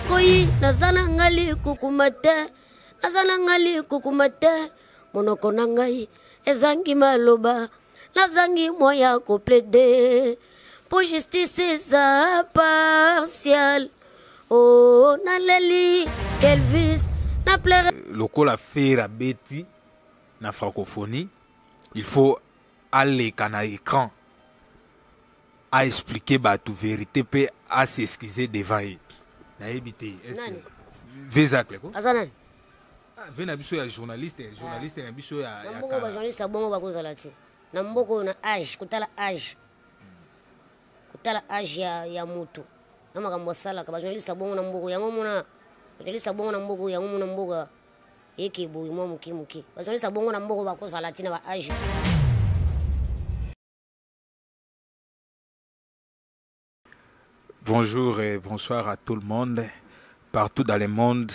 Nakoyi, naza na ngai likukuma te, naza na ngai likukuma te, monoko na ngai ezangi maloba, nazangi moya koplede mpo justice eza partiale. Oh, naleli Elvis na plaire. Lokola Ferre abeti na francophonie, il faut aleka na écran a expliquer bato vérité mpe a s'excuser devant ye. Nayebi te, Nani? Vezacle ko Aza nani? Ah, ve na biso ya journaliste, journaliste na biso ya Na ya mboka kala. Bajournaliste ya bongo bakozala te na mboka oyo. Na age, kotala age, kotala age ya motu na makambo asalaka, bajournaliste ya bongo na mboka yango mona, bajournaliste ya bongo na mboka yango mona, mboka eke boye mwa moke moke. Bajournaliste ya bongo na mboka bakozala te na ba age. Bonjour et bonsoir à tout le monde, partout dans le monde.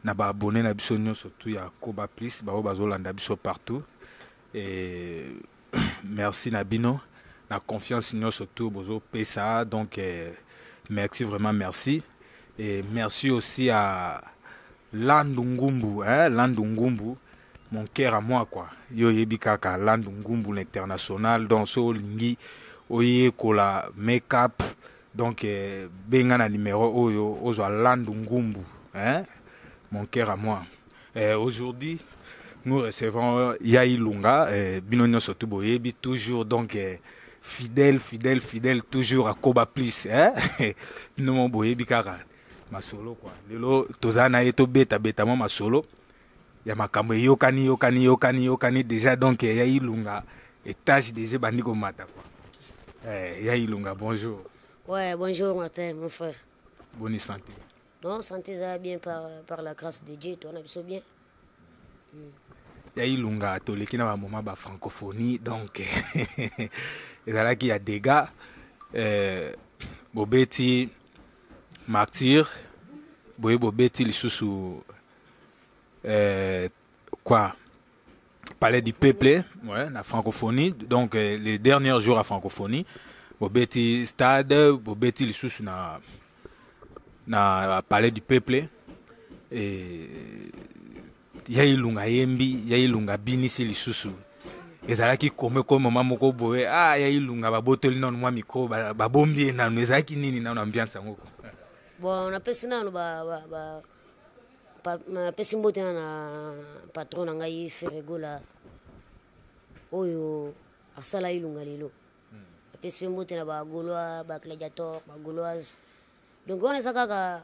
Na ba abonné na biso nyonso tout ya Koba Plus, ba bazolanda biso partout. Et merci na bino, na confiance nyonso tout bozo pesa. Donc merci vraiment, merci. Et merci aussi à Landu Ngumbu, hein, Landu Ngumbu, mon cœur à moi quoi. Yo yebi kaka Landu Ngumbu l'international, donc so lingi oyekola make-up, donc benga na numéro oyo ozwa Landu Ngumbu, hein, mon cœur à moi. Aujourd'hui, nous recevons Ya Ilunga, bino nyonso tout boyebi toujours, donc fidèle, fidèle, fidèle toujours à Koba Plus, hein. Bino mo boyebi kaka masolo quoi. Lelo toza na ye tobeta beta mwa masolo ya makambo eyokani yokani yokani yokani déjà, donc Ya Ilunga étage déjà bandi komata quoi. Ya Ilunga, bonjour. Ouais, bonjour Martin, mon frère. Bonne santé. Non, santé ça va bien par la grâce de Dieu, toi on a biso bien. Ya Ilunga, toleki na ba moment ba francophonie, donc ezalaki ya dégâts, bobeti martyr boye, bobeti lisusu quoi, Palais du Peuple, ouais, la francophonie, donc les derniers jours à francophonie, bobeti stade, bobeti lisusu na Palais du Peuple. Et Ya Ilunga yembi, Ya Ilunga binisi lisusu. Ezalaki kome ko mama moko boye, ah, Ya Ilunga babotoli nanu mwa micro, babombi ye nanu. Ezalaki nini nanu ambiance yango ko? Bon, napesi nanu ba, ba, ba, pa, napesi mbote na patron na ngai Ferre Gola oyo asala Ilunga lelo. Napesi mpe mbote na ba Gaulois, ba gladiator, ba Gauloise. Donc wana eza kaka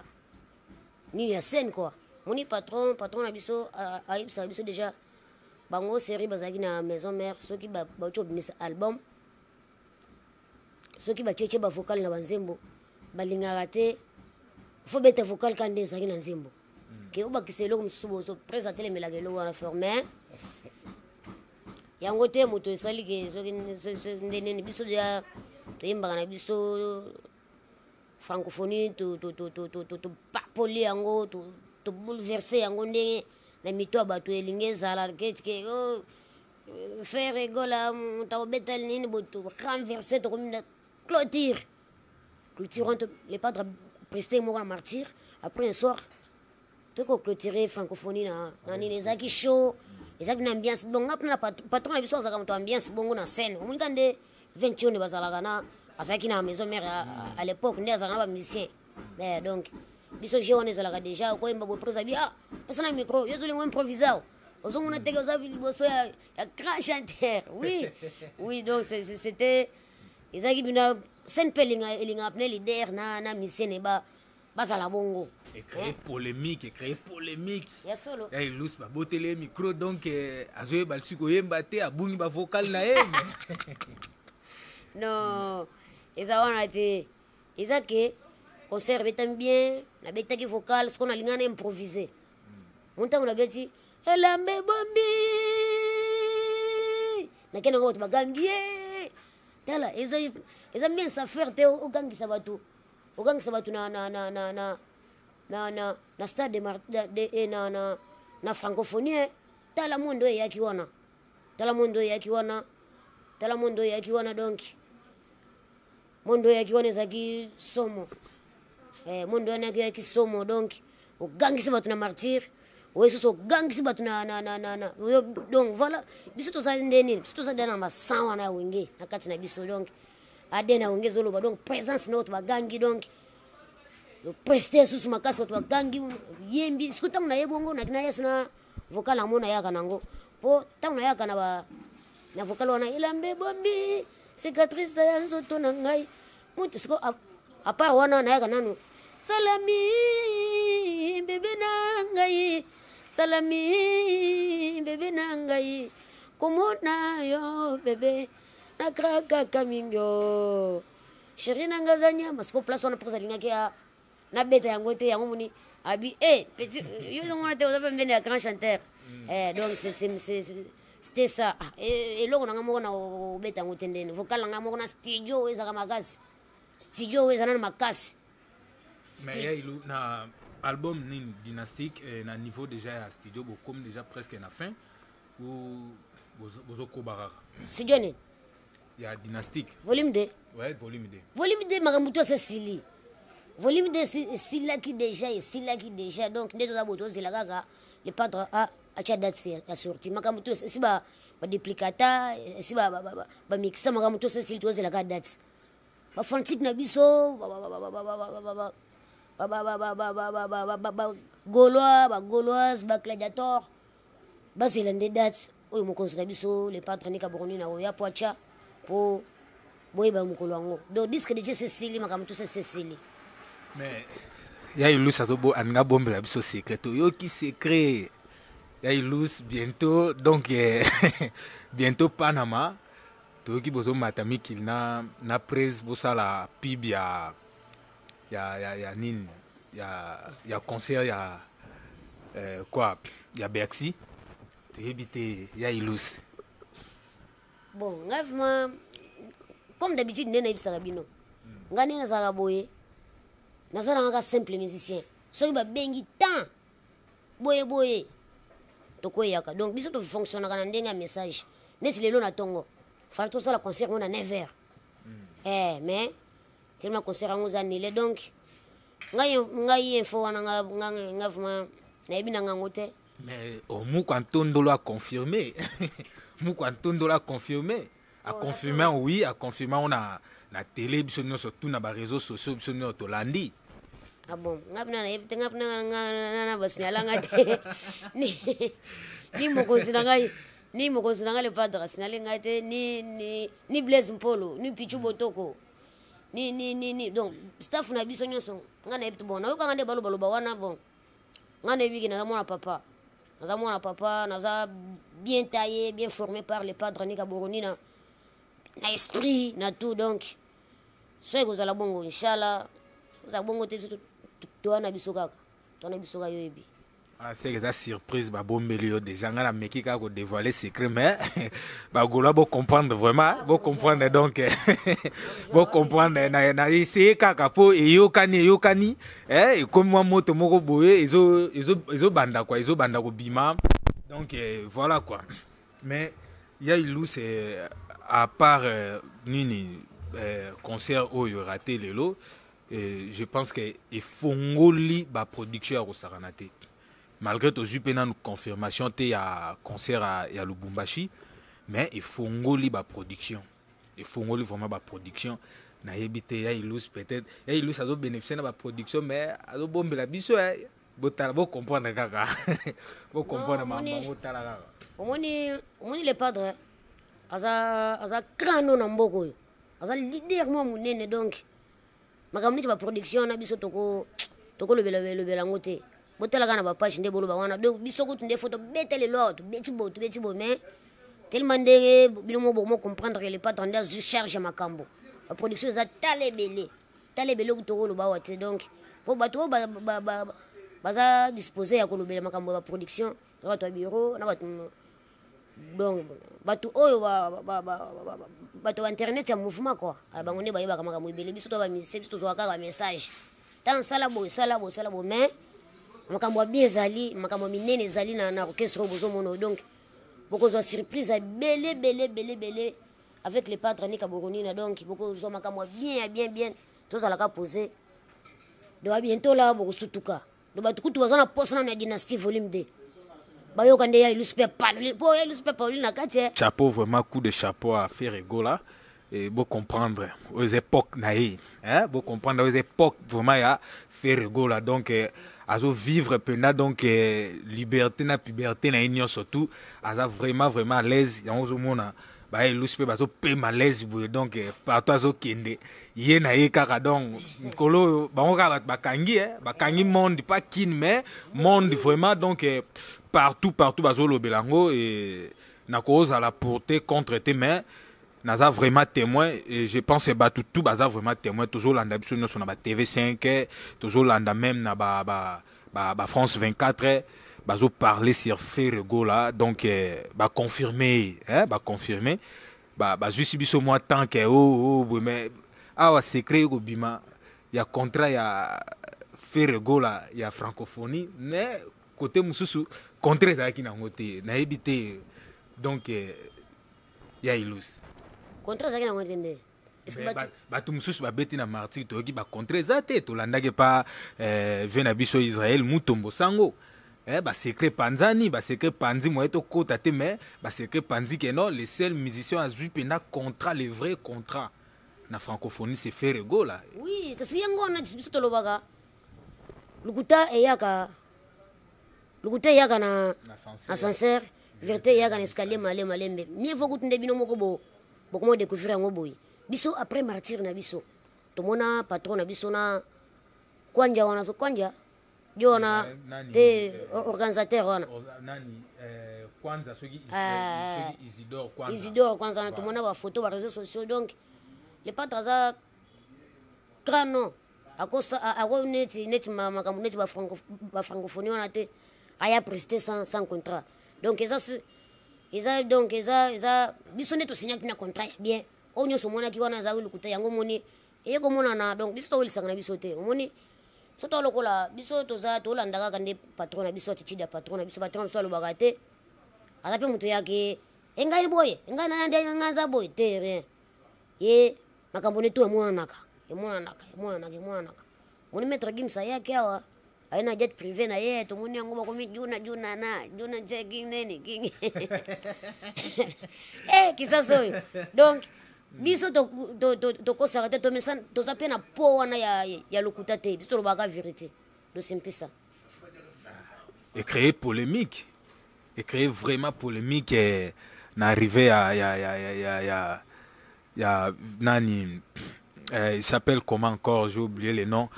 nini ya scène quoi. Moni patron na biso ayebisaka biso déjà, bango série bazalaki na maison mère, soki bauti kobimisa album, soki batietie bavocal na banzembo, balingaka te fo beta vocal ka nde ezalaki na nzembo, ke obakisa eloko mosusu boso prese atelemelaka eloko wana fort. Mais yango te moto esali ke soki nde nini, biso ya toyembaka na biso francophonie, topapoli yango, tobouleverse yango ndenge na mito ya bato elingi ezala keti ke, oh, Ferre Gola moto akobeta nini bo renverse. Tokomi na clôture wana, le padre preste moko na martyr. Après un soir tokoclôturer francophonie na nini, ezalaki show, ezalaki na ambiance. Bon, nga mpena patron na biso azalaka moto ambiance bongo na scène. Omoni ka nde ventione bazalaka na azalaki na maison mère à l'époque, nde azalaka na bamusicien. Donc biso jeu wana ezalaka déjà okoyemba boye, prese abi: "Ah, pesa na micro." Yo ozolinga improvise, awa ozomona teke oza liboso ya grand chanteur. Oui, donc c'était ezalaki bina scène mpe elingaka pene leader na musicien ne bazala bongo. Ecréer polémique, ecréer polémique. Ya solo. Ya Ilus, baboteli ye micro, donc azoyeba lisusu koyemba te, abungi bavocal na ye. Non, eza wana te. Eza ke concert ebetami bien, nabetaki vocal, siko nalinga na improvise mo. Ntango nabeti "Elamba ebombi", nakende yango, bato bagangi ye. Tala, eza mince affaire te ogangisa bato, ogangisa bato na stade de, na francophonie, eh. Tala mondo eyaki wana, tala mondo eyaki wana, tala mondo eyaki wana. Donc mondo eyaki wana ezalaki somo. Mondo wana yaki somo. Donc ogangisi bato na Martyr, oye susu ogangisi bato na donc voilà. Biso tozali nde nini? Biso tozali na masan wana ya Wenge na kati na biso. Donc ADN ya Wenge ezoloba. Donc présence na oyo bagangi, donc preste susu makasi, bato bagangi, yembi. Soki ntango naye bongo, naki na yesu na vocal yango, nayaka nango, mpo ntango nayaka na ba na vocal wana, elamba ebombi cicatrice ya nzoto na ngai mutu. Siko à part wana, nayaka nanu salami bebe na ngai, salami bebe na ngai, komona yo bebe nakrakaka mingi o chéri na ngai aza nyama. Siko place wana mposa alingaki nabeta yango te. Yango moni abi e petit, yo ozomona te, oza pembeni ya grand chanteur. Donc c'était ça. Ah, eloko na ngai moko na obeta yango te, ndeni vocal na ngai moko na studio oyo ezalaka makasi, studio oyo eza nano makasi. Mais ya Ilu, na album nini, Dynastique, na niveau déjà ya studio, bokomi déjà presque na fin ou bozokoba kaka? Studio nini? Ya Dynastique. Volume 2. Ouais, volume 2. Volume 2, makambo to esili. Volume 2 esilaki déjà, esilaki déjà. Donc nde toza boye, tozela kaka le padre atia date ya sortie. Makambo to esi baduplicata, esi bamikisa, makambo to esili, tozela kaka date. Bafantique na biso, Bagaulois, Bagauloise, Bagladiator, bazela nde date oyo mokonzi na biso le padre Nika Boroni na oya po atya, mpo boyeba mokolo yango. Donc disque déjà esesili, makambo tout esesili. Mais ya Ilus azobo aninga bombela biso secret, toyoki secret ya Ilus. Bientôt donc, bientôt Panama, toyoki bozomata mikili na prese, bosala pub ya nini, ya concert ya quoi, ya Bercy. Toyebi te, ya Ilus. Bon, ngai vraiment, comme d'habitude, nde nayebisaka bino, ngai nde nazalaka boye, naza na kaka simple musicien. Soki babengi temps boye boye, tokweyaka. Donc biso tofonctionnaka na ndenge ya message. Neti lelo na ntongo, fala tosala concert ngo na 9 heures, mais tellement concert yango eza annulé. Donc ngai info wana, nga vraiment nayebi na ngango te. Mais mukwa ntondolo a confirmé, mukwa ntondolo a confirmé, a confirmé, oui, a confirmé ngo na télé, biso nyonso tu na baréseaux sociaux, biso nyonso tolandi. Ah bon, nga mpena nayebi te, nga mpena na basignalanga te, ni mokonzi na ngai, ni mokonzi na ngai le padre asignale ngai te, ni Blaise Mpolo, ni Pichu Botoko, ni donc staff na biso nyonso. Nga nayebi te. Bon, nayokanga nde balobaloba wana. Bon, nga nayebi ke naza mwana papa, naza mwana papa, naza bien taillé, bien formé par le padre Nika Boroni na esprit, na tout. Donc so ekozala bongo, inshallah. Kozala bongo te, biso toya na biso kaka, toya na biso kaka, yoyebi. Ah, c'est eza surprise babombeli yo déjà. Nga nameki kaka kodévoiler secret, mais Bagaulois bocomprendre, vraiment bocomprendre. Donc bocomprendre, na essaye kaka mpo eyokani, eyokani, ekomi mwa moto moko boye, ezobanda quoi, ezobanda kobima. Donc voilà quoi. Mais ya Ilu, c'est à part nini, concert oyo raté lelo, je pense que efongoli baproduction ya kosakana te, malgré tozwi mpe nanu confirmation te ya concert ya Lubumbashi. Mais efongoli baproduction, efongoli vraiment baproduction. Nayebi te, ya Ilus, peut-être ya Ilus azobénéficie na baproduction, mais azobombela biso. Botala, bocomprendre kaka, bocomprendre makambo, otala kaka. Omoni, le padre aza crano na mboka oyo, aza leader mwa monene. Donc makambo neti baproduction wana, biso tokolobela yango te. Botala kaka na bapage nde boloba wana. Donc biso kutu nde fo tobeta lelo awa, tobeti boye, tobeti boye, mais tellement ndenge bino mo bokomo comprendre ke le padre nde azwi charge ya makambo baproduction. Eza tala ebele, tala ebele kutu tokoloba awa te. Donc po bato oyo baza disposé ya kolobela makambo ya baproduction, na bato ya bureau, na bato, donc bato oyo bato ya internet ya mouvement quoi, bango nde bayebaka makambo ebele. Biso to bamusicien, biso tozwaka kaka bamessage: ntango sala boye, sala boye, sala boye. Mais makambo ya bien ezali, makambo ya minene ezali na orchestre oyo bozomona. Donc bokozwa surprise ebele, ebele, ebele, ebele avec le padre Nika Boronina. Donc bokozwa makambo ya bien, ya bien, bien. Tozalaka posé. Donc bientôt là bokosutuka. Donc bato kutu baza na posa nano ya Dynastie volume 2, bayoka nde ya Ilusu mpe Pauline, mpo ya Ilusu mpe Pauline na kati, eh. Chapeau, vraiment, coup de chapeau à Ferre Gola. Et bo comprendre aux époques na ye, hein, bo comprendre aux époques vraiment ya Ferre Gola. Donc azo vivre pena, donc liberté na puberté na ye nyonso, tout aza vraiment vraiment à l'aise. Yango ozomona bayelusi mpe bazopema l'aise boye. Donc partout azokende, ye na ye kaka. Donc mikolo oyo bango kaka bato bakangi, bakangi monde, pas Kin mais monde vraiment. Donc partout partout bazolobela yango. E nakozala pour te, contre te, mais naza vraiment témoin et je pense que bato tout baza vraiment témoin. Tozolanda biso nyonso na ba TV5, tozolanda même na ba France 24, bazoparler sur Ferre Gola. Donc baconfirme, hein, baconfirme, bazwisi biso mwa temps ke oh, boye, mais awa secret ekobima ya contrat ya Ferre Gola ya Francophonie. Mais côté mosusu, contrat ezalaki nango te, nayebi te. Donc ya Ilus, contrat ezalaki nango te nde. Est-ce que Mais bato mosusu babeti na Martyr, toyoki bacontrat eza te. Tolandaki pa ve na biso Israel Mutombo sango, basecret panzani, basecret panzi, moye tokota te, mais basecret panzi ke non, le seul musicien azwi mpenza contrat, le vrai contrat na Francophonie, c'est Ferre Gola. Oui, kasi yango wana biso tolobaka, lokuta eyaka, lokuta eyaka na Na ascenseur. Ascenseur, vérité eyaka na escalier male malembe. Mieux vaut kutu nde bino moko bo bokoma découvrir yango boye. Biso après Martyr na biso tomona patron na biso na Kwanja wana, so Kwanja dio wana. Nani, te organisateur wana. Nani, Kwanza soki Ah. soki Isidore Kwanza. Isidore Kwanza wana. Voilà. Tomona bafoto, baréseaux sociaux. Donc le patre aza grand nom, akosa ako neti makambo neti bafrancophonie wana te, aya prester sans contrat. Donc eza eza donc eza biso nde tosignaki na contrat ya bien. Oyo nyonso omonaki wana eza lokuta. Yango omoni eye komonana. Donc biso towelisaka na biso te. Omoni so to lokola biso toza tolanda kaka nde patron na biso, attitude ya patron na biso. Patron na biso alobaka te, aza mpe moto yake engai boye, engai na nde ngai aza boye te, rien. Ye makambo ne to emonanaka, emonanaka, emonanaka, emonanaka. Moni Maître Gims ayaki awa, aye na jet privé na ye, tomoni yango, bakomi juna juna na juna nje king nini king kisasa oyo. Donc biso tokosaka te, tomesa toza mpe na po wana ya lokuta te. Biso tolobaka vérité, dosimpisa. Et créer polémique, et créer vraiment polémique, na arrivé ya nani, il s'appelle comment encore, j'ai oublié le nom,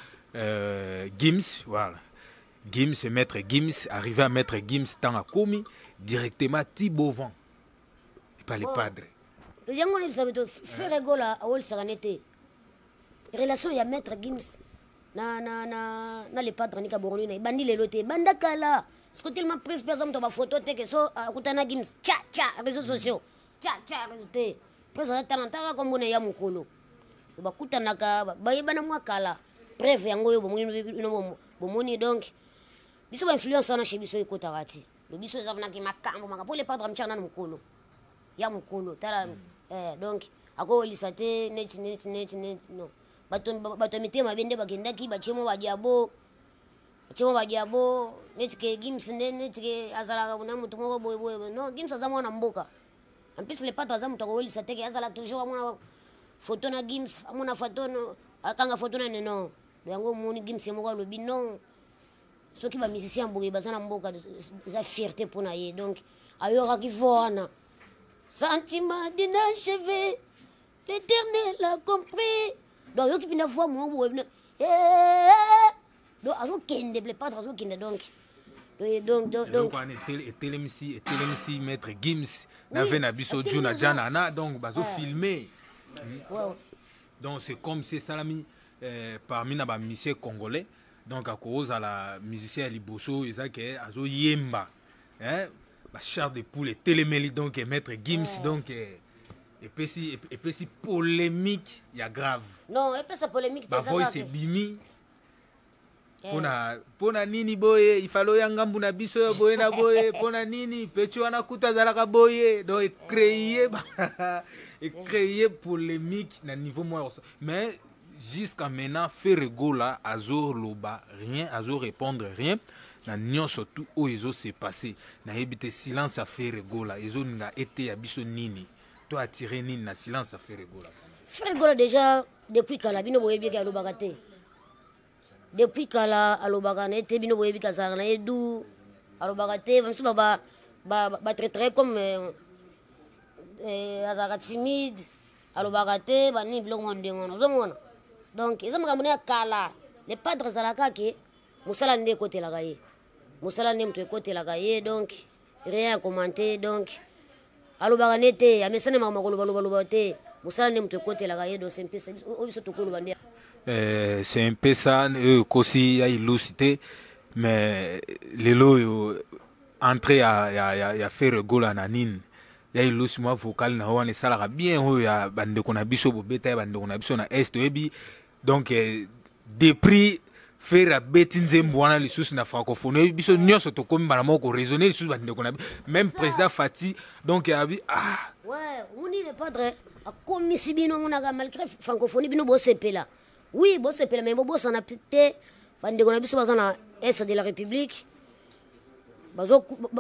Gims, voilà, Gims, Maître Gims. Arrivé à Maître Gims, tant akomi directement Thibaut et pas les Bon. padres. Yango nayebisa beto, Ferre Gola awolisaka ne te. Relation ya Maître Gims na le padre Nika Boroni na ebandi lelo te, ebanda kala. Siko tellement prise mpe aza moto ya bafoto te, ke so akutana Gims, tcha tcha réseaux sociaux, tcha tcha réseau te. Prise aza tala ntaka kombo na ya mokolo bakutanaka, bayebana mwa kala. Preuve yango oyo bomoni bino, bomoni. Donc biso bainfluence wana chez biso ekotaka ti lo biso eza naki makambo makambo. Le padre amtiaka nanu mokolo ya mokolo tala, donc akowelisa te neti neti neti neti non. Bato ya mitema mabe nde bakendaki, batie mo badiabo, batie mo badiabo neti ke Gims nde neti ke azalaka na motu moko boyeboye. Non, Gims aza mwana mboka. En plus le padre aza moto akowelisa te ke azala toujours amona photo na Gims, amona photo akanga photo na nene, non. Yango omoni Gims ye moko alobi non, soki bamusicien boye baza na mboka, eza fierté mpo na ye. Donc ayokaki vo wana sentiment d'inachevé, l'Éternel a compris. Donc ayoki mpina voix moko boye bina. Donc azokende, le padre azokende. Donc Eloko wana etelemisi Maître Gims na ve na biso etelemi Juna Janana. Donc bazofilme. Donc c'est comme si esalami parmi na bamusicien congolais. Donc akozala musicien ya liboso eza ke azoyemba, hein, bachair de poule etelemeli. Donc Maître Gims, donc epesi polémique ya grave. Non, epesa polémique te, eza bavoice kaka ebimi mpona nini boye ifale oya ngambu na biso oyo boye na boye, mpona nini peti wana kuta azalaka boye. Donc ecréer polémique na niveau moko, mais Jusqu'à maintenant, Ferre Gola azoloba rien, azo répondre rien na nyonso tout oyo ezo se passer. Nayebi te silence ya Ferre Gola ezoninga ete ya biso nini to atire nini na silence ya Ferre Gola. Ferre Gola déjà depuis kala, bino boyebi ke alobaka te. Depuis kala alobaka na ye te, bino boyebi ke azalaka na ye du alobaka te. Bamosusu batraiteraye comme azalaka timide, alobaka te, banini, biloko mwa ndenge wana ozomona. Donc eza makambo na ya kala. Le padre azalaka ke mosala nde ekotelaka ye, mosala nde moto ekotelaka ye. Donc rien à commenter. Donc alobaka nde te, amesani makambo akolobalobaloba te, mosala nde moto ekotelaka ye. Donc c'est un peu ça oyo biso tokoloba nde. C'est un peu ça oyo ekosi ya ilusi te. Mais lelo oyo entrée ya Ferre Gola na nini ya ilusi, mwa vocal na yo wana esalaka bien, oyo ya bandeko na biso bobeta, ya bandeko na biso na est, oyebi. Donc depuis Ferre abeti nzembo wana lisusu na francophonie, oyebi, biso nyonso tokomi mbala moko koraisonner lisusu bandeko na biso, même président Fati. Donc abi ah. Ouais, omoni le padre akomisi bino, omonaka malgré francophonie bino bosepela, oui, bosepela, mais bobosana te bandeko na biso baza na est de la République.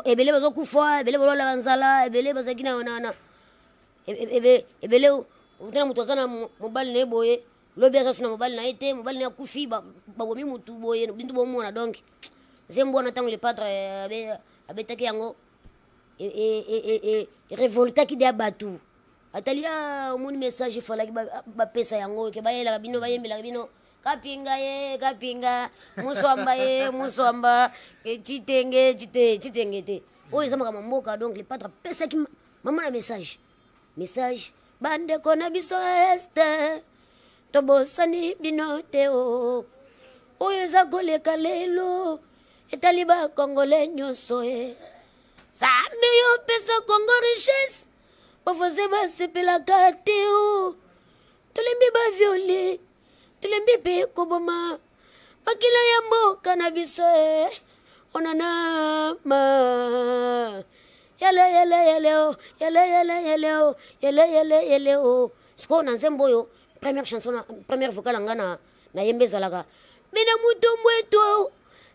Ebele bazokufa, ebele balolaka nzala, ebele bazalaki na ebele. Otana moto aza na mobali na ye boye, lobi aza so na mobali na ye te, mobali na ye akufi, babomi motu boye, bintu bomona. Donc nzembo wana, ntango le padre abetaki yango, révoltaki de ya bato. Atali omoni message efalaki bapesa yango ke bayelaka bino, bayembelaka bino kapinga ye kapinga muswamba ye muswamba chitenge chite chitenge te. Oyo eza makambo mboka. Donc le padre apesaki mama na message: bandeko na biso est, tobosani bino te. O oyo eza koleka lelo etali bakongole nyonso. E Nzambe, yo opesa Kongo richesse, bavoisin basepelaka te. O tolembi baviole, tolembi mpe koboma makila ya mboka na biso. E onana ma yele yele yele o yele yele yele o yele yele yele o. Sikoyo na nzembo oyo, première chanson na première vocale nga na nayemba ezalaka bina mutombo eto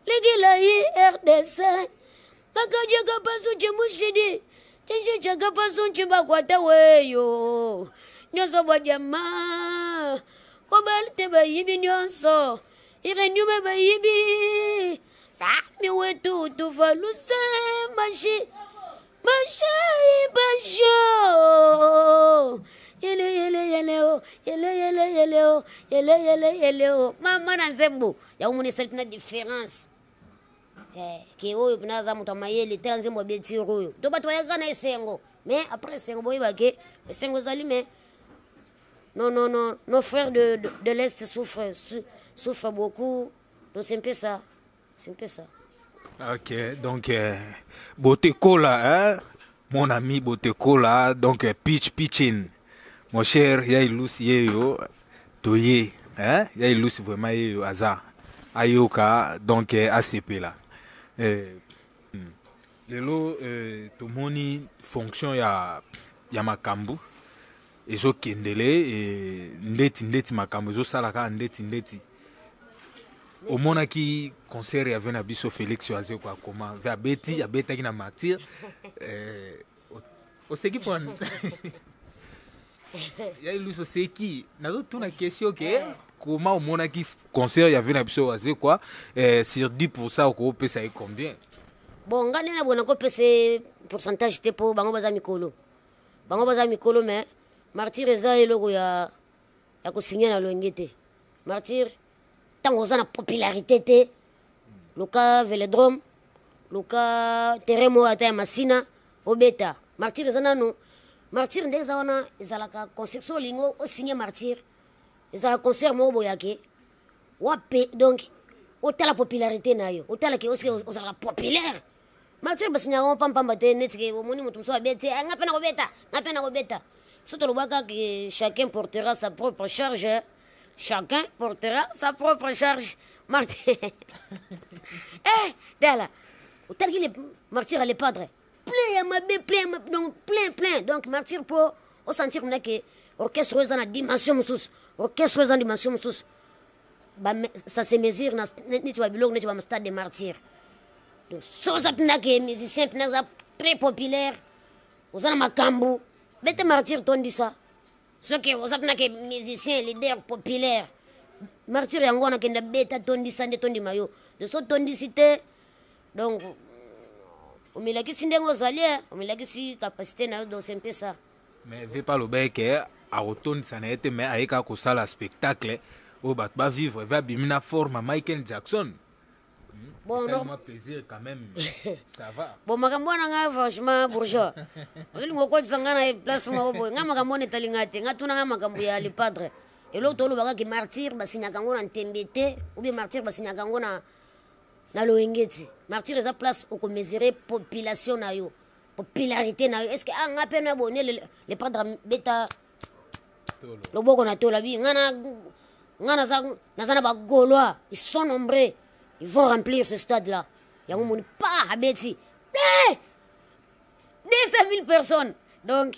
lekela ye RDC makajaka paso chemushidi chenchechaka paso nchibakwata weyo nyonso bwajama kobali te bayibi nyonso ireniume bayibi sami wetu tuvaluse mashi mashai basho yele yele yele o yele yele yele o yele yele yele o. Mama na nzembo yango moni esali mpena différence ke oyo mpena aza moto ya mayele. Tala nzembo abeti oyo to bato bayaka na esengo, mais après esengo boyeba ke esengo ezali, mais non, non, non, nos frères de l'Est souffrent, souffrent beaucoup. Donc c'est un peu ça, c'est un peu ça. Ok, donc Botekola, hein? Mon ami Botekola, donc Pitch Pitchin. Mon cher ya Ilusi yeyo, toye, hein? Ya Ilusi vraiment yeyo aza. Ayoka, donc asepela. Lelo tomoni fonction ya makambo ezokendele ndeti ndeti makambo ezosalaka ndeti ndeti. Omonaki concert ya ve na biso Félix Wazekwa akoma ve abeti, abetaki na Martyr. Oseki mpo ya Ilusi? Oseki? Nazotuna question ke koma omonaki concert ya ve na biso Wazekwa, sur 10, okopesa ye combien? Bon, nga nde na boye nakopesa ye pourcentage te, mpo bango baza mikolo, bango baza mikolo. Mais Martyr eza eloko ya kosigne na longe te. Martyr, ntango oza na popularité te, luka vélodrome, luka terrain moko ata ya Masina, obeta Martyr. Eza nano Martyr nde eza wana, ezalaka concert. So olingi osigne Martyr, ezalaka concert moko boyake wape. Donc otala popularité na yo, otala ke osike ozalaka populaire. Martyr basinyaka ngo pampamba te. Neti ke omoni moto mosusu abeti, nga mpe na kobeta, nga mpe na kobeta. So tolobaka ke chacun portera sa propre charge, chacun portera sa propre charge. Martyr, tala, otalaki le Martyr, le padre plein ya mabe, plein ya mabe, donc plein, plein. Donc Martyr, mpo osentir mna ke orchestre oyo eza na dimension mosusu. Orchestre eza dimension mosusu, ça se mesure na neti babiloko neti ba stade de martyr. Donc so oza mpena ke musicien mpena oza très populaire, oza na makambo, bete martyr tondisa. Soki oza mpena ke musicien leader populaire, martyr yango wana, kenda beta, tondisa nde tondima yo. Donc so tondisi te, donc omilakisi ndenge ozali, omilakisi capacité na yo. Donc c'est un peu ça. Mais ve pa loba eke akotondisa na ye te, mais aye kaka kosala spectacle oyo bato bavivre. Ve abimi na forme ya Michael Jackson. Bon, non. Plaisir quand même, ça va. Bon, makambo wana nga franchement, bourgeois, ozolinga okotisa nga na place moko boye. Nga makambo wana etali nga te. Nga tuna nga makambo ya Le Padre. Eloko tolobaka ke martyr basinyaka yango na ntembe te, ou bien martyr basinyaka yango na loyenge ti. Martyr eza place okomesure population na yo, popularité na yo. Est ce que ah, nga mpe na bone Le Padre beta loboko na tola bi nga na nga naza na bagaulois, ils sont nombreux, ils vont remplir ce stade là. Yango moni pa abeti plein 200 000 personnes. Donc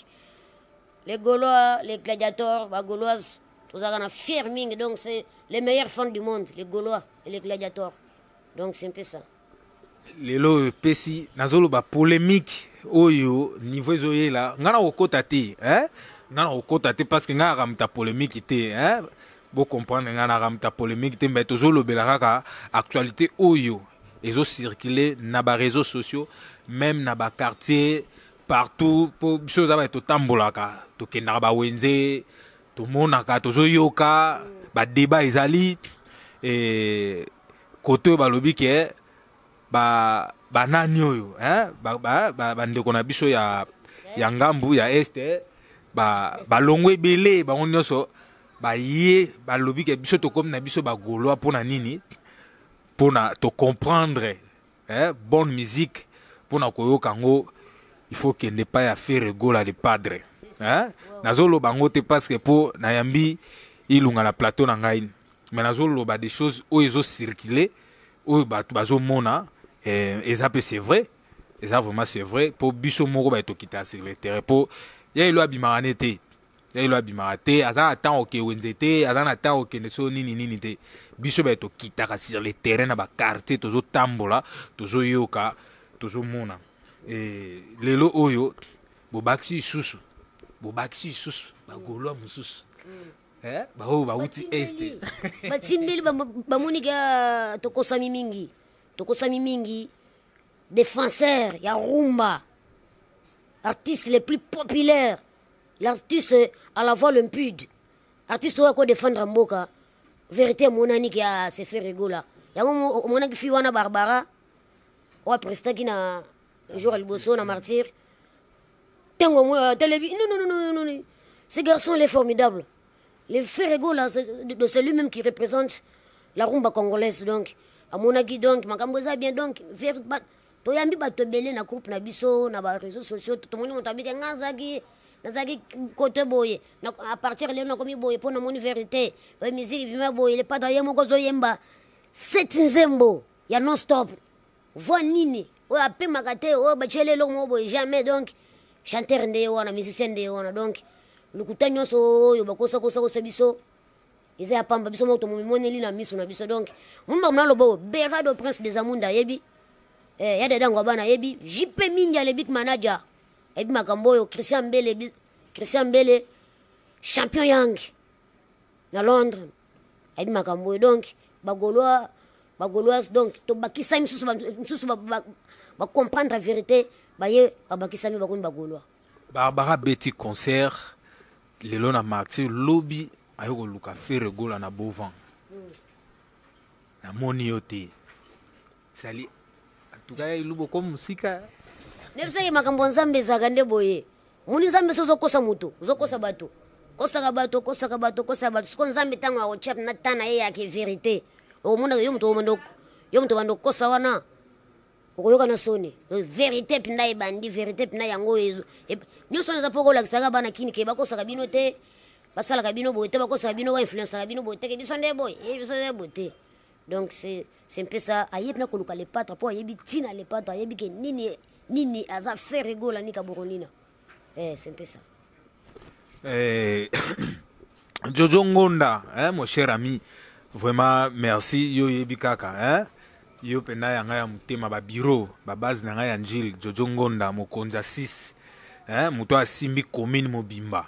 les Gaulois, les gladiateurs, bagauloises, tozalaka na fier mingi. Donc c'est les meilleurs fans du monde, les Gaulois et les gladiateurs. Donc c'est un peu ça. Lelo oyo epesi, nazoloba polémique oyo niveau ezoyela ngai na kokota te, eh? Ngai na kokota te parce que ngai nakamuta polémique te, eh? Bocomprendre, ngai nakamuta polémique te, mais tozolobela kaka actualité oyo ezocircule na baréseaux sociaux, même na baquartier partout, mpo biso oza baye totambolaka, tokendaka bawenze, tomonaka, tozoyoka badébat ezali e, kote oyo balobi ke banani oyo, hein? Bandeko na biso ya ngambu ya este balongo ebele, bango nyonso baye balobi ke biso tokomi na biso bagaulois. Mpona nini? Mpona tocomprendre, eh, bonne musique, mpona koyoka yango, il faut kende epai ya Ferre Gola le Padre, hein? Nazoloba yango te parce que mpo nayambi Ilunga na plateau na ngai, mais nazoloba des choses oyo ezocircule, oyo bato bazomona. Eza mpe c'est vrai, eza vraiment c'est vrai, mpo biso moko baye tokita sur le terrain, mpo ya elo abimaka ne te, ya elo abimaka te, aza na temps oke wenze te, aza na temps okende so nini nini te. Biso baye tokitaka sur le terrain na baquartier, tozotambola, tozoyoka, tozomona. E, lelo oyo bobakisi lisusu, bobakisi lisusu bagaulois mosusu, eh, baoyo bauti este. Batimbeli, bamoni ka tokosami mingi, tokosami mingi. Défenseur ya rumba, artiste le plus populaire, l'artiste à la voix limpide, artiste oyo akodefendre mboka, vérité emonani ke se Ferre Gola. Yango omonaki fi wana Barbara oyo aprestaki na jour ya liboso na martyr, ntango mo atelebi: non, non, non, non, non, ce garçon, il est formidable, le Ferre Gola, c'est lui-même qui représente la rumba congolaise. Donc amonaki, donc makambo eza bien. Donc toyambi bato ebele na groupe na biso na baréseaux sociaux. Tomoni moto abike: nga azalaki, nazalaki kote boye, à partir lelo nakomi boye mpo namoni vérité oyo musique vima boye. Le Padre ye moko ozoyemba sept nzembo ya non stop, voix nini oyo apemaka te, oyo batieli eloko moko boye, jamais. Donc chanteur nde ye wana, musicien nde ye wana. Donc lokuta nyonso oyo bakosakosakosa biso eza ya pamba. Biso moko tomomimoneli na miso na biso. Donc moni makambo naloba oyo, Berado Prince des Amunda ayebi, ya dadango bana ayebi, JP mingi alebik manager ayebi makambo oyo, Christian Mbele, Christian Mbele champion yang na Londres ayebi makambo oyo. Donc bagaulois, bagauloise, donc tobakisami misusu, misusu bacomprendre vérité, baye babakisami, bakomi bagaulois. Barbara beti concert lelo na martyr, lobi aye koluka Ferre Gola na Bovan. Namoni yo te, sali en tout cas elubo ko mosika. Nayebisaki makambo ya Nzambe ezalaka nde boye. Moni Nzambe so ozokosa moto, ozokosa bato, kosaka bato, kosaka bato, kosaka bato. Siko Nzambe ntango akotia na ta na ye yake vérité, okomonaka yo moto, yo moto banda okosa wana, okoyoka na soni. Vérité mpenza ebandi, vérité mpenza yango nyonso wana eza mpo kolakisaka bana kini ke bakosaka bino te, basalaka bino boye te, bakosaka bino, bainfluensaka bino boye te, ke biso nde boye, biso nde boye te. Donc c'est un peu ça. Ayebi na koluka le Padre mpo ayebi ntina le Padre, ayebi ke nini nini aza Ferre Gola nika boronina. C'est un peu ça. Jojo Ngonda, hein, mon cher ami, vraiment merci yo yebi kaka, hein. Yo pena ya ngai ya motema ba bureau, ba base na ngai ya Njil, Jojo Ngonda, mokonzi ya 6. Hein, moto asimbi commune mobimba.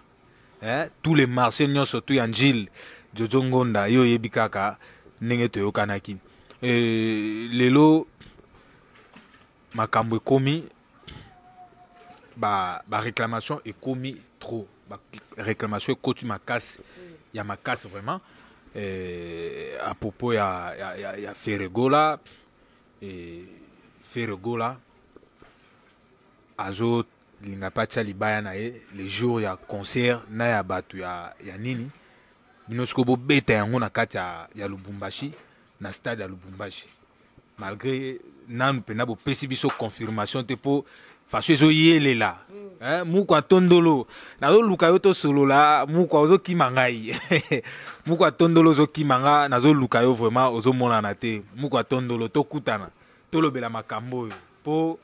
Hein, tous les marchés nyonso tout ya Njil, Jojo Ngonda, yo yebi kaka ndenge toyokanaki. Lelo makambo ekomi ba ba réclamation ekomi trop, ba réclamation ekoti makasi ya makasi vraiment, à propos ya Ferre Gola. Et Ferre Gola azo linga pa tia libaya na ye le jour ya concert na ya bato ya nini bino siko bobeta yango na kati ya Lubumbashi, na stade ya Lubumbashi, malgré nanu mpena bopesi biso confirmation te mpo faso ezoyelela. Eh, mukwa tondolo, nazoluka yo tosolola. Mukwa, ozokima ngai. Mukwa tondolo, ozokima nga. Nazoluka yo vraiment, ozomonana te. Mukwa tondolo, tokutana, tolobela makambo oyo mpo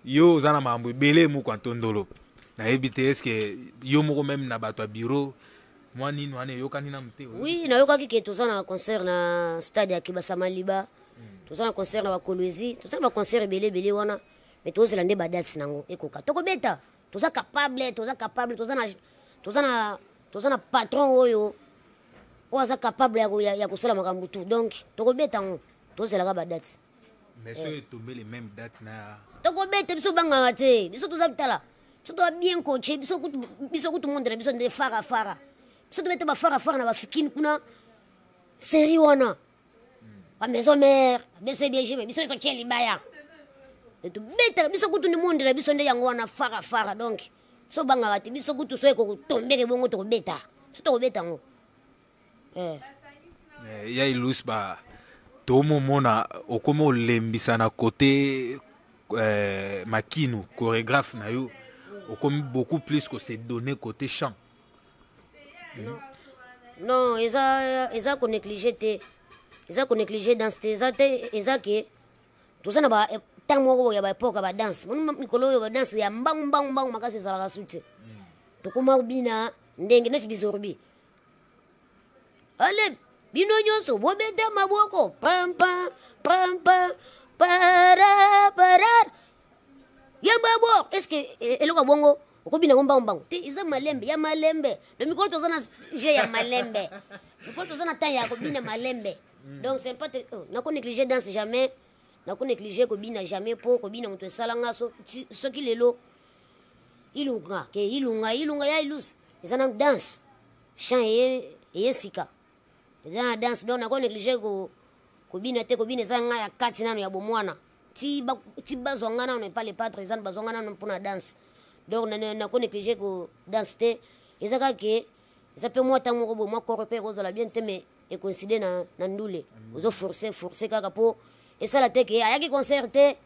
yo oza na makambo ebele. Mukwa tondolo, nayebi te, est-ce yo moko même na bato ya bureau mwa nini wana eyokani nanu te? Oui, nayokaki ke toza na concert na stade ya Kibasa Maliba, toza na concert na bakolwezi, toza na baconcert ebele ebele wana, mais tozela nde badate nango ekoka, tokobeta. Toza capable, toza capable, toza na patron oyo aza capable ya kosala makambo tout, donc tokobeta yango, tozelaka badate. Mais soki etombe les mêmes date na Tokobeta, biso bangaka te. Biso toza, tala, biso toza bien coaché. Biso kutu monde na biso nde fara fara. Biso tobeta bafara fara na bafikini kuna, série wana, bamaison mère, BCBG, mais biso totie libaya, tobetaka. Biso kutu ni monde na biso nde yango wana, fara fara. Donc biso bangaka te. Biso kutu so ekotombeke bongo, tokobeta, biso tokobeta yango, eh. Ya Ilus, ba tomomona okomi olembisa na côté makinu chorégraphe na yo, okomi beaucoup plus ko se donner côté chant. Non, eza konéglige te, eza konéglige danse te, eza te. Eza ke toza na ba ntango moko ya baépoque ya badanse. Moni mikolo oyo, badanse ya mbangu mbangu mbangu makasi ezalaka su te. Tokoma kobina ndenge neti bizorbi. Ale, bino nyonso bobeta maboko, pampa pampa para para yamba bo. Est ce que eloko ya bongo okobina ngo mbangu mbangu te? Eza malembe ya malembe. Donc mikolo toza na je ya malembe, mikolo toza na temps ya kobina malembe. Donc c'est pas oh, nako négliger danse jamais, nako négliger kobina jamais, mpo kobina moto esalanga. Soki lelo ilunga ke ilunga ilunga ya Ilus, eza nanu danse. Chant eye sika, eza na danse. Donc nako négliger kobina te. Kobina eza ngai ya kati nano ya bomwana, ti bazwa ngai nano epa le padre, eza bazwa ngai nano mpona danse. Donc nako négliger ko danse te. Eza kaka ke eza mpe mwa ntango moko boye, mwa corps mpe ekozala bien te, mais ekoincide na ndule. Ozoforce force kaka mpo esala te ke ayaki concert te,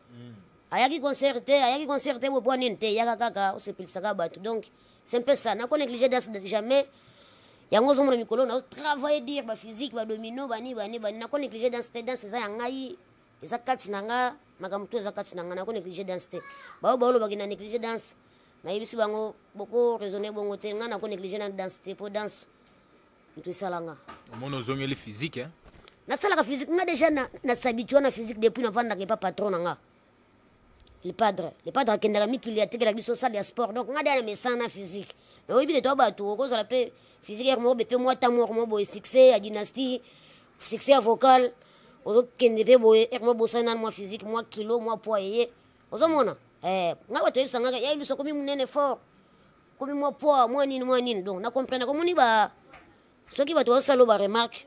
ayaki concert te, ayaki concert te boye po nini te. Yaka kaka osepelisaka bato. Donc c'est un peu ça. Nako négliger danse jamais. Yango ozomona mikolo na travailler dire baphysique, badomino, bani bani bani. Nako négliger danse te. Danse eza ya ngai, eza kati na nga, makambo to eza kati na nga. Nako négliger danse te. Bao baolobaki na négliger danse, nayebisi bango boko raisonner bongo te. Ngai nako négliger na danse te, mpo danse moto esalanga. Omoni ozongeli physique, hein? Nasalaka physique nga déjà na s'habitue na physique depuis navandaka epa patron na nga le padre. Le padre akendaka mikili, atekelaka biso salle ya sport. Donc nga deya na mesana na physique. Mais oyebi te, to bato okozala mpe physique ere moko be mpe mwa temps moko boye, succès ya dynastie, succès ya vocal, ozokende mpe boye, ere moko bosali nanu mwa physique, mwa kilo, mwa poids eye. Ozomona, nga bato oyebisangaka ya biso komi monene fort, komi mwa poids, mwa nini, mwa nini. Donc na comprendre, komoni ba soki bato bazosala ba remarque,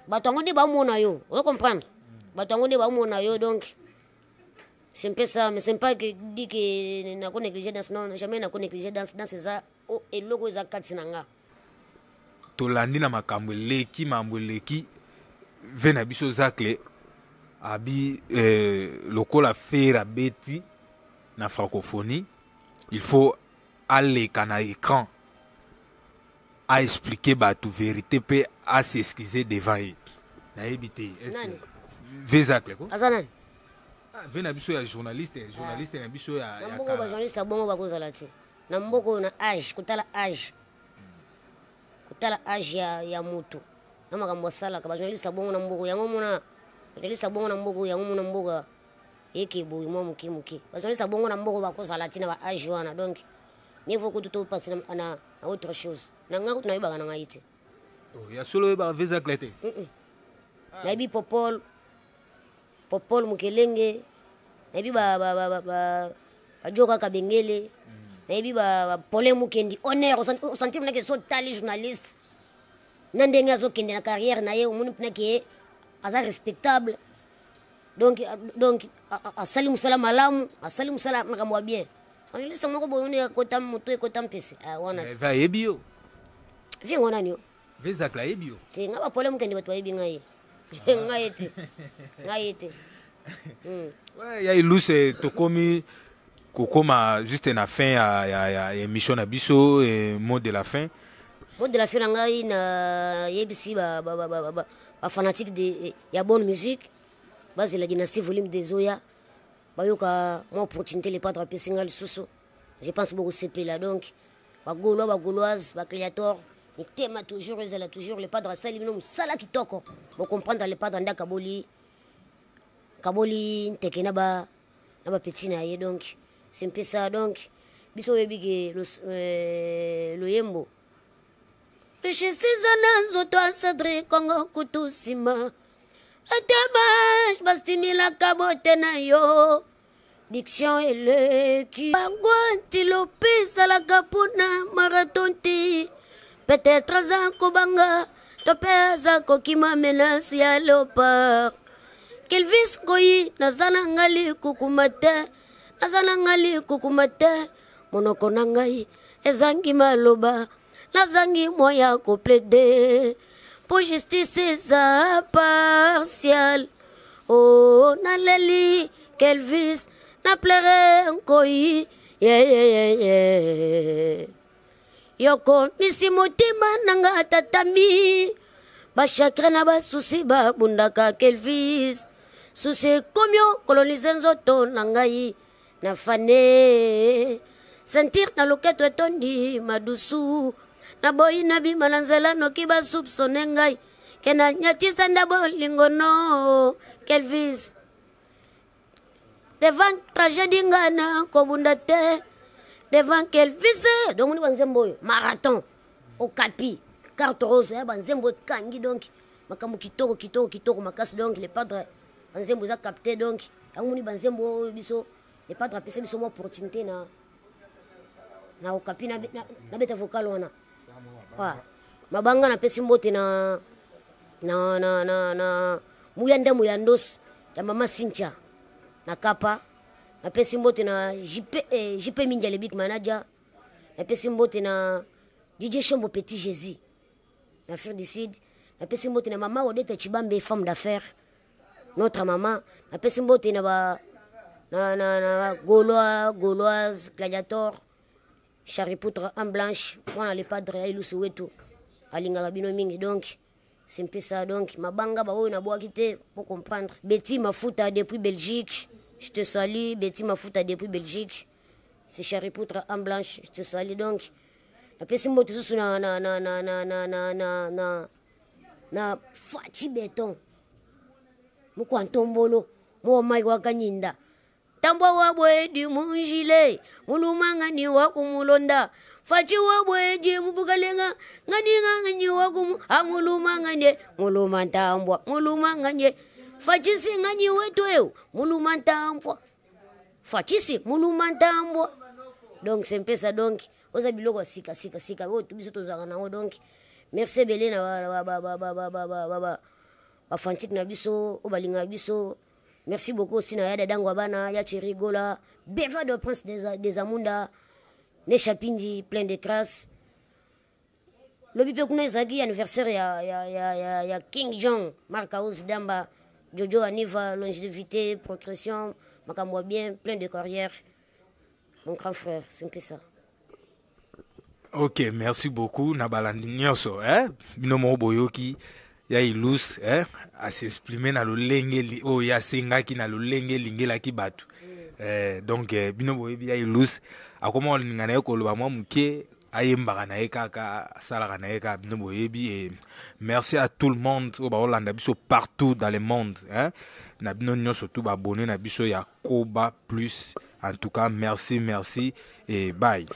bato yango nde bamona yo, ozo comprendre, bato yango nde bamona yo. Donc c'est un peu ça, mais c'est pas que dit que nako négliger danse. Non, jamais nako négliger danse. Danse eza eloko eza kati na nga. Tolandi na makambo eleki, makambo eleki ve na biso. Zacle abi lokola Ferre abeti na francophonie, il faut aleka na écran, aexpliquer bato vérité mpe as'excuser devant ye. Nayebi te. Ve Zacle ko Aza nani? Ah, ve na biso ya journaliste na biso ya Na mboka bajournaliste ya bongo bakozala te. Na mboka oyo, na age, kotala age. Kotala age ya, ya moto na makambo asalaka, bajournaliste abongo na mboka yango mona, journaliste abongo na mboka yango mona, mboka eke boye mwa moke moke. Bajournaliste abongo na mboka bakozala ntina ba age wana, donc mieux vaut kutu topase na autre chose. Na ngai kutu nayebaka na ngai te. Oh, ya solo oyebaka vieux Zacle te? Nayebi Popol, Popol Mokelenge, nayebi bajo kaka Bengele, nayebi Paulin Mukendi honneur. Osentir mpenake so otali journaliste na ndenge azokende na carrière na ye, omoni mpena ke aza respectable. Donc asali mosala malamu, asali mosala makambo ya bien. Journaliste moko boye oni ekota moto, ekota mpese wana. Ve ayebi yo? Vie ngo nani yo? Vieux Zacle ayebi yo? Te, nga baPaulin Mokende, bato bayebi ngai ye, ngai ye te, ngai ye te. Ouais, ya Ilus, tokomi kokoma juste na fin ya émission na biso. Mot de la fin. Mot de la fin na ngai, nayebisi bafanatique de ya bonne musique bazela Dynastie volume 2 oya, bayoka mwa opportunité le padre apesi ngai lisusu. Je pense bokosepela. Donc Bagaulois, Bagauloise, Bagladiator, mitema toujours ezala toujours. Le padre asali bino mosala kitoko, bocomprendre. Le padre nde akaboli kaboli nteke na bapeti na ye. Donc c'est mpe ça. Donc biso oyebi ke loyembo richesse eza na nzoto ya Cédrik Kongo kutu nsima ate bastimilaka bote na yo. Diction eleki bango ntilo mpe ezalaka mpona marathon te. Peut-être aza kobanga to mpe aza kokima menace ya léopard. Kelvis Ngoi, naza na nga likukuma te, naza na nga likukuma te. Monoko na ngai ezangi maloba, nazangi moya koplaider mpo justice eza partiale. Oh, naleli Kelvis, na pleure Nkoi. Yeah, yeah, yeah, yeah. Yokomisi motema na nga tatami, bachagrin na basusi babundaka. Kelvis, susi ekomi okolonize nzoto na ngai na fane sentir na loketo etondi madusu. Naboyi nabima na nzela noki basoupçonner ngai ke na nyatisa nda bolingo. No Kelvis, devant tragédie nga na kobunda te devant Kelvis. Donc ni banzembo oyo marathon, Okapi, Carte rose ya banzembo ekangi. Donc makambo kitoko, kitoko, kitoko makasi. Donc le padre, banzembo eza capté. Donc yango moni banzembo oyo biso le padre apesa biso mwa opportunité na Okapi, nabeta vocal wana. Mabanga, napesi mbote na Muyanda Muyandos ya mama Cynthia na Kapa. Napesi mbote na JP, JP Mindia, le big manager. Napesi mbote na DJ Shombo, Petit Jésus na Afrique du Sud. Napesi mbote na mama Odete Chibambe, femme d'affaires, notre mama. Napesi mbote na ba na Gaulois, Gauloise, Gladiator, Charipoutre en blanche, mwana le padre ya Ilusi wetu alingaka bino mingi. Donc c'est mpe ça. Donc mabanga baoyo nabwaki te pour comprendre. Betty Mafuta depuis Belgique, je te salue. Betty Mafuta depuis Belgique, c'est Charipoutre en blanche, je te salue. Donc napesi mbote susu na Faci Beton mokwa ntombolo mowa mai wakanyinda tambwa wabwedi munjile mulumangani wakumulonda faci wabweji mubukalenga ngani ngani wakumu amulumanganye muluma ntambwa mulumanganye facisi ngani wetu eu muluma ntambwa facisi muluma ntambwa. Donc c'est mpe ça. Donc oza biloko ya sika sika sika oyo biso tozalaka nango. Donc merci ebele na bafantique na biso oyo balingaka biso. Merci beaucoup aussi na ya dadango ya bana ya Thierry Gola, Beva de Prince des Amunda ne Chapindi, plein de grâce. Lobi mpe kuna ezalaki anniversaire ya King John Mark House Damba Jojo Aniva, longévité, progression, makambo ya bien, plein de carrière, mon grand frère. C'est un peu ça. Ok, merci beaucoup na balandi nyonso, eh? Bino moko boyoki ya Ilus, eh? As'exprime na lolenge oyo ye asengaki, na lolenge elingelaki bato, eh, donc eh, bino boyebi ya Ilus akoma kolinga na ye koloba mwa moke. Ayembaka na ye kaka, asalaka na ye kaka, bino boyebi. Et merci à tout le monde oyo baolanda biso partout dans le monde, hein? Na bino nyonso tu baabonné na biso ya Koba Plus, en tout cas merci, merci et bye.